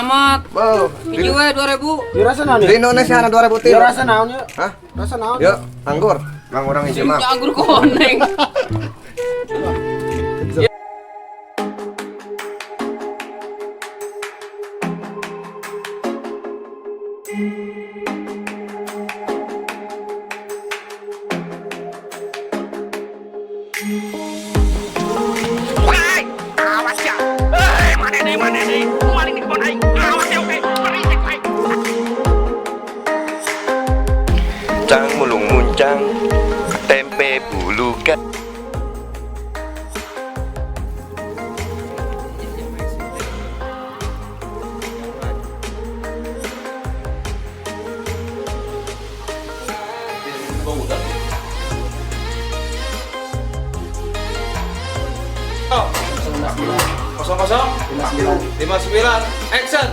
Amat. Beuh. Hiji we 2000. Ieu rasa naon Di ya? Indonesia na 2000 tilu. Ieu rasa naon ya? Hah? Rasa naon? Yuk, anggur. Mang urang hiji mah. Ya anggur koneng. Cang mulung muncang, tempe bulukan. Kosong kosong 59 action.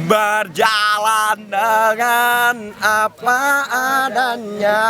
Berjalan dengan apa adanya.